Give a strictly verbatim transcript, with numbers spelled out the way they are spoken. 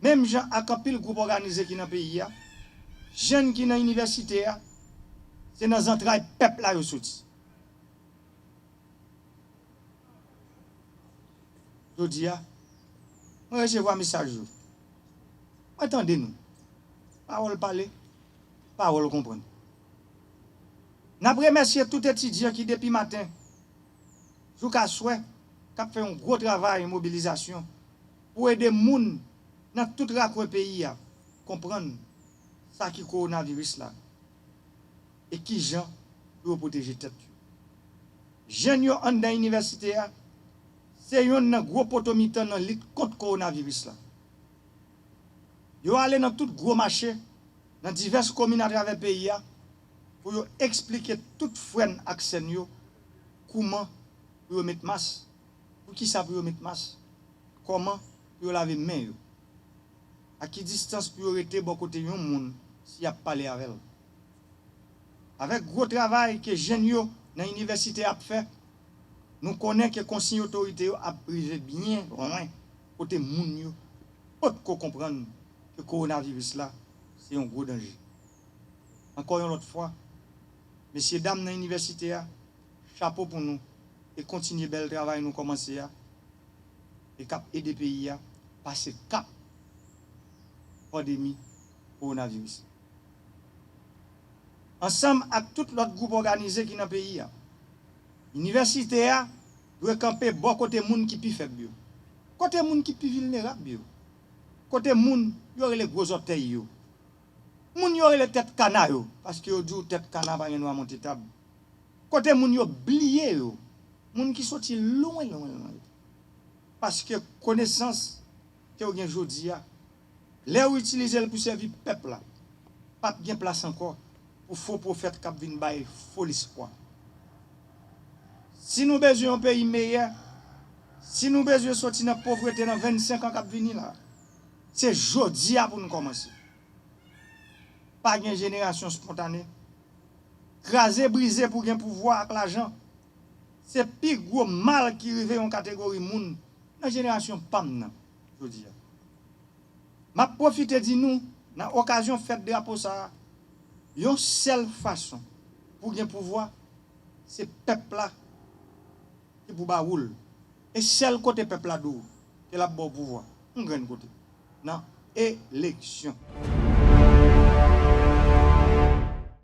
Menm jan ak anpil gwoup òganize ki nan peyi a, jèn ki nan inivèsite a, se nan zantray pèp la yo soti. Jodi a, mwen resevwa mesaj yo. Mwen tande nou. Pawòl pale, pawòl konprann. N ap remèsye tout etidyan ki depi maten jouka swè k ap fè yon gwo travay mobilizasyon pou ede moun nan tout rakwen peyi a konprann sa ki kowonaviris la e kijan pou yo pwoteje tèt yo. Jèn yo anndan inivèsite a se yonn nan gwo poto mitan nan lit kont kowonaviris la. Yo ale nan tout gwo mache, nan divès komin atravè peyi a, pou yo eksplike tout frè n ak sè n yo kouman pou yo met mas, poukisa pou yo met mas, kòman pou yo lave men yo, a ki distans pou yo rete bò kote yon moun si y ap pale avè l. Avèk gwo travay ke jèn yo nan inivèsite ap fè, nou konnen ke konsiy otorite yo ap rive byen lwen kote moun yo potko konprann ke kowonaviris la se yon gwo danje. Ankò yon lòt fwa, mesyedam nan inivèsite a, chapo pou nou e kontinye bèl travay nou kòmanse a e k ap ede peyi a pase kap pandemi kowonaviris. Ansanm ak tout lòt gwoup òganize ki nan peyi a, inivèsite a dwe kanpe bò kote moun ki pi fèb yo, kote moun ki pi vilnerab yo, kote moun yo rele gwo zòtèy yo, moun yo rele tèt kana yo, paske yo di w tèt kana pa gen dwa monte tab, kote moun yo bliye yo, moun ki soti lwen, lwen, lwen. Paske konesans ke w gen jodi a, lè w itilize l pou sèvi pèp la, p ap gen plas ankò pou fo pwofèt k ap vin bay fo lespwa. Si nou bezwen yon peyi meyè, si nou bezwen soti nan povrete nan vennsenk an k ap vini la, se jodi a pou nou kòmanse. Pa gen jenerasyon spontane. Kraze brize pou gen pouvwa ak lajan, se pi gwo mal ki rive yon kategori moun nan jenerasyon pa m nan jodi a. M ap pwofite di nou, nan okazyon fèt drapo sa a, yon sèl fason pou gen pouvwa, se pèp la ki pou ba w l. E sèl kote pèp la di w ke l ap ba w pouvwa, yon grenn kote, nan eleksyon.